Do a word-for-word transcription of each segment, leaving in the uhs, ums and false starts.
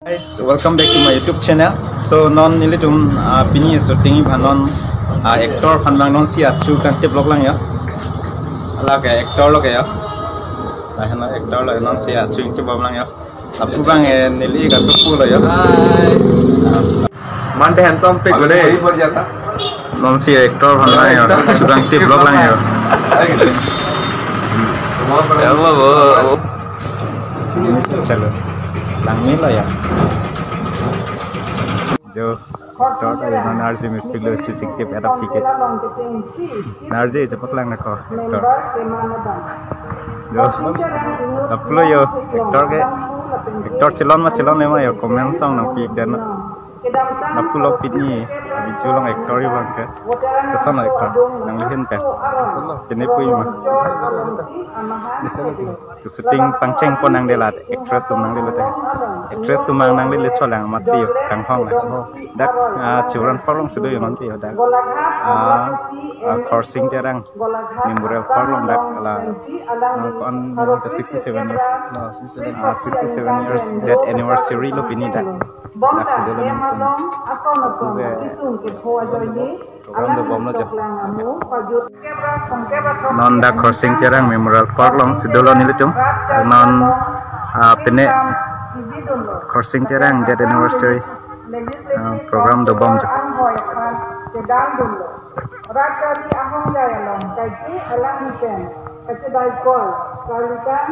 Guys, welcome back to my YouTube channel. So non nelitum, ah, pini shooting aphan non, ah, actor aphan abang nonsi achu kangtip lok lang ya. Lake actor lo ke ya. Lahenlo actor lo, nonsi achu kangtip bom lang ya. Lapu abang, eh, neli kasopo lo ya. Hi. Mante handsome pic ko de. Nonsi actor aphan lang ya. Achu kangtip lok lang ya. Hello, bo. Chalo. Langmelo ya. Jo, actor ta non arjumepiklo, achu kangtip adap tiket. Arju chepaklangkok actor. Jo, lapulo yo, actor ke. Actor chelon ma chelonle ma yo, comment song nangpi-ik den. Lapulo pini, video along actor abang ke. Kosonlo actor, nanglihin pen. Kene pu ma. Shooting pangcheng pon nangde la, actress atum nangde lote. Actress atum nangde le cholang amatsi yo, kanghong la. Dak, ah, Chevron Park along si do yo non ke yo dak. Ah, ah, Khorsing Terang Memorial Park along dak la, ah, kon sixty-seven years. Ah, sixty-seven years. Ah, sixty-seven years death anniversary lo pini dak. Dak si dolo nang pun. Oke. Program dobom lo jo. Non dak Khorsing Terang Memorial Park along si dolo nelitum. Non, ah, pine Khorsing Terang death anniversary, ah, program dobom jo. Rajari ahongjai along kaike alanglitum kachedai kol, Karlitan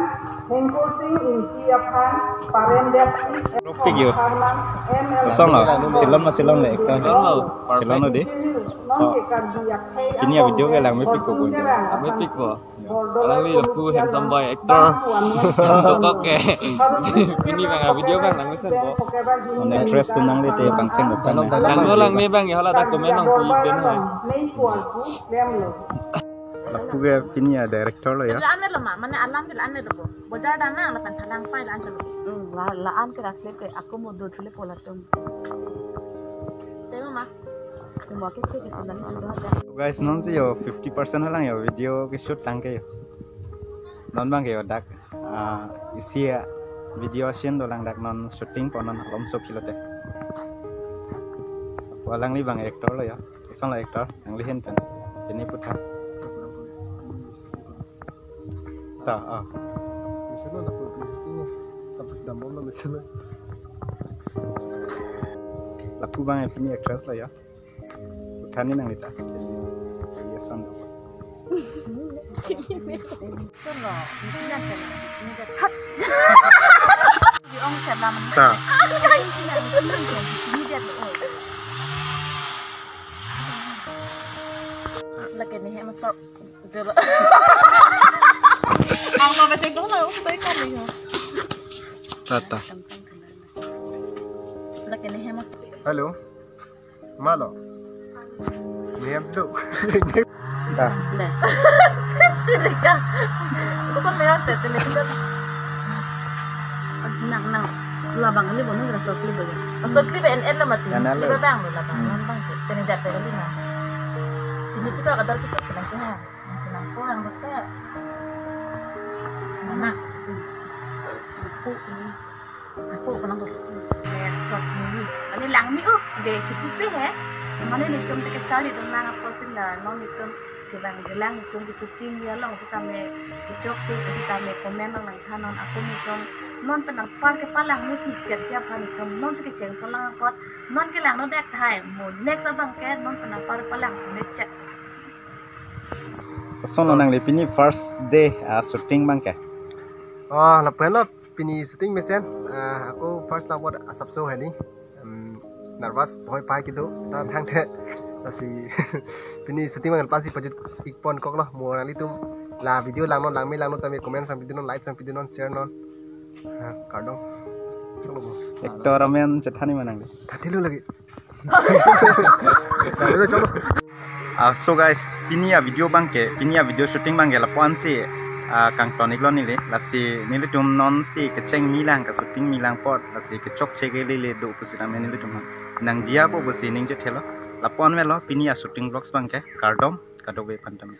Hengkursing Ingti aphan paremdet. Tropik yo. Song lo, chelon ma chelonle actor. Chelonlo de. Oh. Pini avideo ke langmepikpo ko. Langmepikpo. Alangli lapu handsome boy actor. Tokok ke. Pini abang avideo abang langmesenpo. Actress atum nangle te pangcheng lo kan. Langno langme abang ya, hala ta comment nangpi-ik den hai. Lapu ke pini a-director lo ya. La-an lo ma, mane alam ke la-an lo ko. Bojar damnang lapen thalang pai la-an lo. Hmm, la, la-an ke rakle ke aku mau dodule pola tum. Tengok ma. Aku mau ke ke sendal itu dah. Guys, nonsi yo fifty percent halang yo video ke shoot tangke yo. Non abang ke yo dak, ah, isi ya video scene dolang dak, non shooting pon non alom so pilote. Alangli abang actor lo ya. Kosonlo actor, nanglihin pen. Pini pu tha. Ta, ah. Misalnya dapat shooting ya. Tapos damom lo misalnya. Lapu abang pini actress lo ya. Uthani nanglita. Yes, on. Sono, ini nanti nanti ini dia. Di ong ke lama. Ta. Ini dia tuh. Oh. Lagi nih, masuk. Coba. Ang mabasag ko na, oh, tayo kami, oh. Tata. Lagi nih, masuk. Hello. Malo. Ma'am, do. Ta. Deh. Bukan ma'am, teh, teh, teh. Nang, nang. Labang ini bono ngerasa klip aja. Masuk klip N N lah mati. N N lah. Klip abang lo labang, hmm, nang bang. Teh, teh, teh, teh, teh. Ini kita kadar kisah senang senang. Senang kurang betul. Mana? Aku ini. Ako ko nang ko. Eh, short movie. Kali langme, oh, de cukup he. Mane nelitum te kacharli dun lang apotsi la, non nelitum kevang jelang nelitum ke shooting ya long sitame kechokche sitame comment nang nangthan non, ako nelitum non pen apar ke palang nelitum chet siap han nelitum non si kecheng palang apot non ke langno dak thai mo next abang ke non pen apar palang nelitum chet. Kosonlo nangle pini first day, ah, shooting abang ke? Oh, lapen lo. Pini shooting mesen, ah, ako first nang buat asapso hali. Em, nervous hoi pai kedo, ta thangte. Lasi pini shooting abang pensi pajut-ik pon koklo, mo nanglitum la video langnon, langme langnon tame comment nangpi dun non, like nangpi dun non, share non. Ah, kardom. Actor amen chethan ma nang. Tatilu lagi. Ah, so guys, pini avideo abang ke, pini avideo shooting abang ke lapu-an si, ah, kangton-iklo neli, lasi nelitum non si kecheng milang, ka shooting milang apot, lasi kechokche ke lele do pusitame nelitum nang dia po pusi ning chethelo, lapu-an melo, pini ashooting vlogs abang ke, kardom, kadokave aphan tame.